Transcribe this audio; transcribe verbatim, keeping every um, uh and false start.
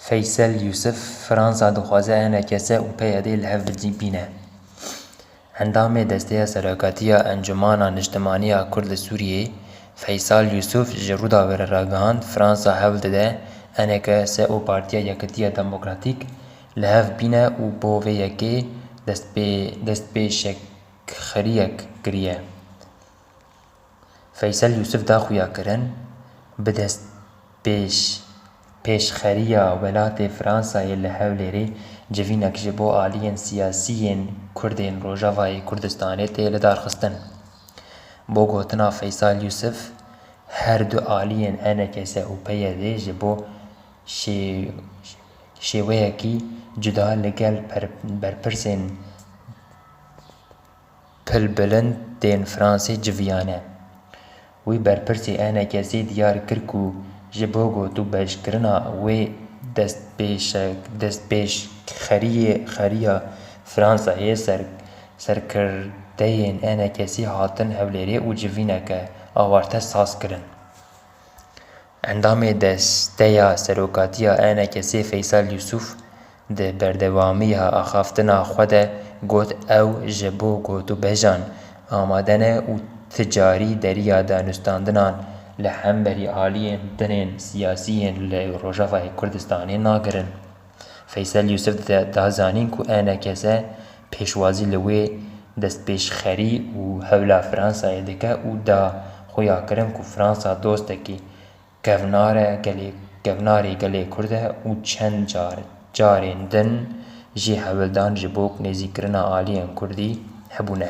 Feysel Yûsif, Fransa dixwaze E N K S û P Y D li hev bicî-, bîne. Endamê Desteya Serokatiya Encûmana Niştimanî ya Kurd li Sûriyê, Feysal Yûsif ji Rûdawê re ragihand, Fransa hewl dide E N K S û Partiya Yekitiya Demokratîk li hev bîne û bo vê yekê destpê-, destpêşek xeriyek kiriye. Feysel Yûsif da xuyakirin, bi destpêş-, pêşxeriya welatê Fransayê li Hewlêrê civînek ji bo aliyên siyasî yên Kurdên Rojavayê Kurdistanê tê lidarxistin. Bo gotina Feysal Yûsif, her du aliyên E N K S û P Y D ji bo şê-, şêweyekî cuda li gel per-, berpirsên pilbilind tên Fransê civiyane. Wî berpirsê E N K S'ê diyar kir ku ji bo gotûbêjkirina wê destpêşe-, destpêşxeriyê, xeriya Fransayê ser-, serkirdeyên E N K S'ê hatin Hewlêrê û civîneke awarte saz kirin. Endamê Desteya Serokatiya E N K S'ê Feysel Yûsif di berdewamiya axaftina xwe de got, ew ji bo gotûbêjan amade ne û ti carî deriya danûstandinan li hemberî aliyên din ên siyasî yên li Rojavayê Kurdistanê nagirin. Feysel Yûsif da, da zanîn ku E N K S pêşwazî li wê destpêşxerî û hewla Fransayê dike û da xuyakirin ku Fransa dostekî kevnare gelê, kevnarê gelê Kurd e û çend car, carên din jî hewldan ji bo nêzîkirina aliyên Kurdî hebûne.